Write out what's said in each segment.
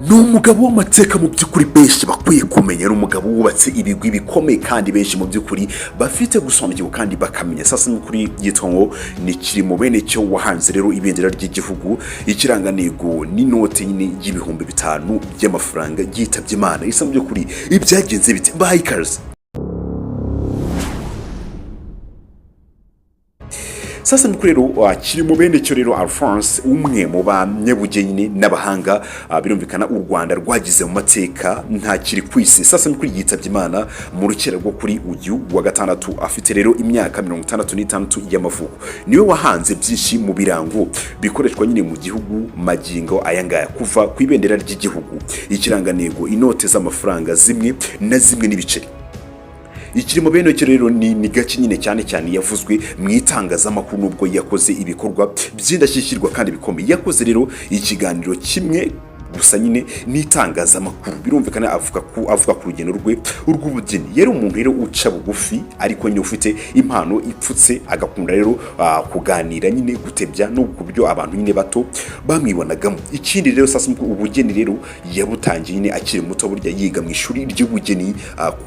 Ni umugabo w'amateka mu by'ukuri benshi bakwiye kumenya. Ni umugabo wubatse ibigwi bikomeye kandi benshi mu by'ukuri bafite gusobanukirwa kandi bakamenya. Sasa n'ukuri yitwa ngo ni Kirimubenecyo, wahanze rero ibendera ry'igihugu, ikirangantego n'inote nyine y'5000 by'amafaranga. Yitabye Imana. Isa mu by'ukuri ibyagenze bite? Bahaye ikaze. Sasa nuko rero Kirimubenecyo rero Alphonse, umwe mu banyabugeni n'abahanga birumvikana u Rwanda rwagize mu mateka, ntakiri ku isi. Sasa nuko yitabye Imana mu rukera rwo kuri uyu wa gatandatu, afite rero imyaka 66 y'amavuko. Niwe wahanze byinshi mu birango bikoreshwa nyine mu gihugu magingo aya ngaya, kuva ku ibendera ry'igihugu, ikirangantego, inote z'amafaranga zimwe na zimwe n'ibiceri. Ikirimubenecyo rero ni gake nyine cyane cyane yavuzwe mu itangazamakuru, nubwo yakoze ibikorwa by'indashyikirwa kandi bikomeye. Yakoze rero ikiganiro kimwe gusa nyine n'itangazamakuru, birumvikana avuga ku rugendo rwe rw'ubugeni. Yari umuntu rero uca bugufi, ariko nyine ufite impano ipfutse, agakunda rero kuganira nyine, gutebya, no ku buryo abantu nyine bato bamwibonagamo. Ikindi rero sasa, ubugeni rero yabutangiye nyine akiri muto, burya yiga mu ishuri ry'ubugeni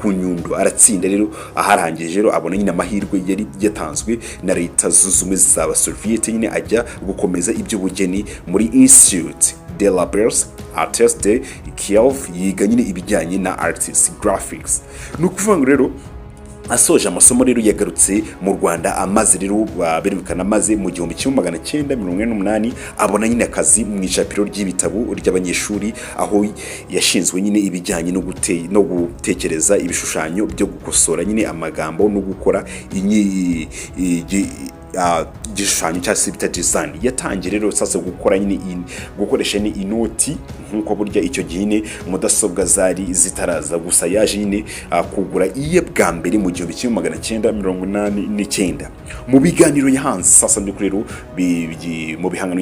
ku Nyundo, aratsinda rero. Aharangije rero abona nyine amahirwe yari yatanzwe na Leta Zunze Ubumwe za Soviet nyine, ajya gukomeza iby'ubugeni muri Institut de la Beaux Arts de Kiev, yiga nyine ibijyanye na arts graphics. Ni ukuvuga ngo rero asoje amasomo rero yagarutse mu Rwanda, amaze rero birumvikana, amaze mu 1948 abona nyine akazi mu icapiro ry'ibitabo ry'abanyeshuri, aho yashinzwe nyine ibijyanye no gutekereza ibishushanyo byo gukosora nyine amagambo no gukora igishushanyo cyangwa se bita design. Yatangiye rero sasa gukora nyine gukoresha nyine inoti, nk'uko burya icyo gihe nyine mudasobwa zari zitaraza. Gusa yaje nyine kugura iye bwa mbere mu 1989. Mu biganiro yahanze, sasa by'ukuri rero mu bihangano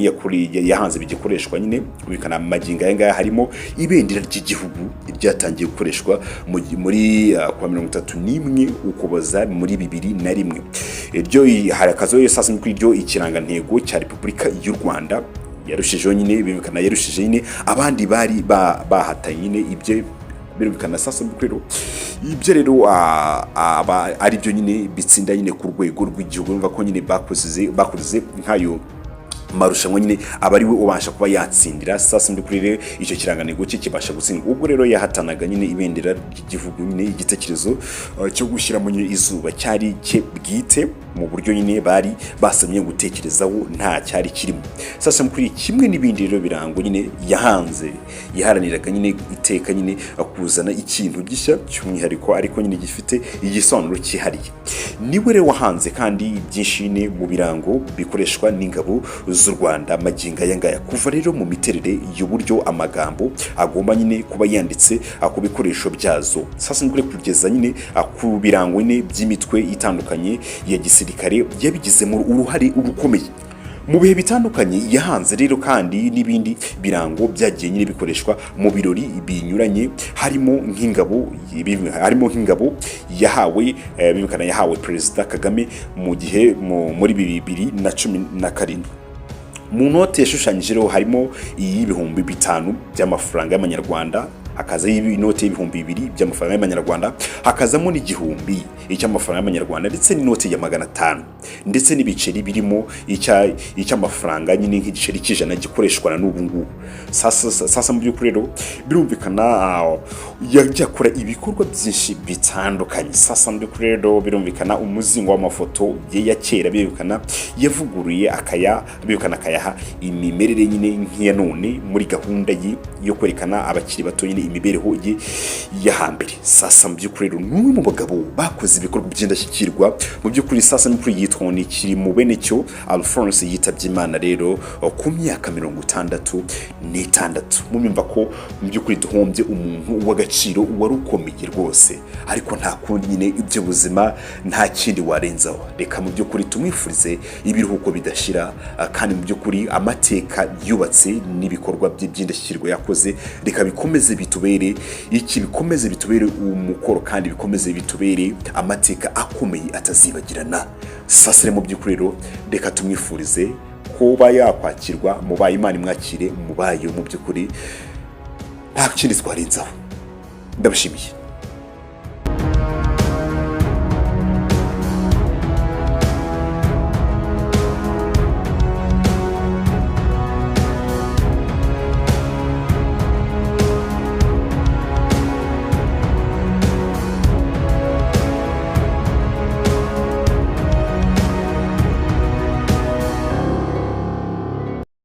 yahanze bigikoreshwa nyine bikana magingo aya ngaya, harimo ibendera ry'igihugu ryatangiye gukoreshwa muri kuwa 31 Ukuboza muri 2001. Iryo hari akazi sasa kuri iryo ikirangantego cya Repubulika y'u Rwanda yarushijeho nyine, birumvikana yarushije nyine abandi bari bahatanye nyine. Ibyo birumvikana sasa rero ibyo rero aba ari byo nyine bitsinda nyine ku rwego rw'igihugu. Urumva ko nyine bakoze nk'ayo marushanwa nyine, aba ari we ubasha kuba yatsindira. Sasa muri kuri rero icyo kirangantego cye kibasha gutsindwa ubwo rero yahatanaga nyine ibendera ry'igihugu nyine. Igitekerezo cyo gushyiramo nyine izuba cyari cye bwite, mu buryo nyine bari basamye gutekerezaho nta cyari kirimo. Sasa kuri kimwe n'ibindi rero birango nyine yahanze, yaharaniraga nyine iteka nyine kuzana ikintu gishya cy'umwihariko, ariko nyine gifite igisobanuro cyihariye. Niwe rero wahanze kandi byinshi nyine mu birango bikoreshwa n'ingabo z'u Rwanda magingo aya ngaya, kuva rero mu miterere y'uburyo amagambo agomba nyine kuba yanditse ku bikoresho byazo, sasa ni kugeza nyine ku birango nyine by'imitwe itandukanye ya gisirikare yabigizemo uruhare rukomeye mu bihe bitandukanye. Yahanze rero kandi n'ibindi birango byagiye nyine bikoreshwa mu birori binyuranye, harimo nk'ingabo yahawe bimvikana yahawe Perezida Kagame mu gihe muri 2017. Mu note yashushanyije rero harimo iy'ibihumbi 50 by'amafaranga y'amanyarwanda, hakazaho inoti y'2000 by'amafaranga y'amanyarwanda, hakazamo n'igihumbi icy'amafaranga y'amanyarwanda, ndetse n'inoti ya 500, ndetse n'ibiceri birimo icy'amafaranga nyine nk'igiceri cy'ijana gikoreshwa na n'ubu ngubu. Sasa mu by'ukuri rero birumvikana yajya akora ibikorwa byinshi bitandukanye. Sasa mu by'ukuri rero birumvikana umuzingo w'amafoto ye ya kera birumvikana yavuguruye, akaya birumvikana akayaha imimerere nyine nk'iya none, muri gahunda ye yo kwerekana abakiri bato nyine imibereho ye ya hambere. Sasa mu by'ukuri rero ni umwe mu bagabo bakoze ibikorwa by'indashyikirwa mu by'ukuri. Sasa mu by'ukuri yitwa ni Kirimubenecyo Alphonse, yitabye Imana rero ku myaka 66. Mumyumva ko mu by'ukuri duhombye umuntu w'agaciro wari ukomeye rwose, ariko nta kundi nyine, iby'ubuzima nta kindi warenzaho. Reka mu by'ukuri tumwifurize ibiruhuko bidashira, kandi mu by'ukuri amateka yubatse n'ibikorwa bye by'indashyikirwa yakoze reka bikomeze bitubere iki, bikomeze bitubere umukoro, kandi bikomeze bitubere amateka akomeye atazibagirana. Sasa rero mu by'ukuri rero reka tumwifurize kuba yakwakirwa mu bayo, Imana imwakire mu bayo mu by'ukuri. Nta kindi twarenzaho, ndabashimiye.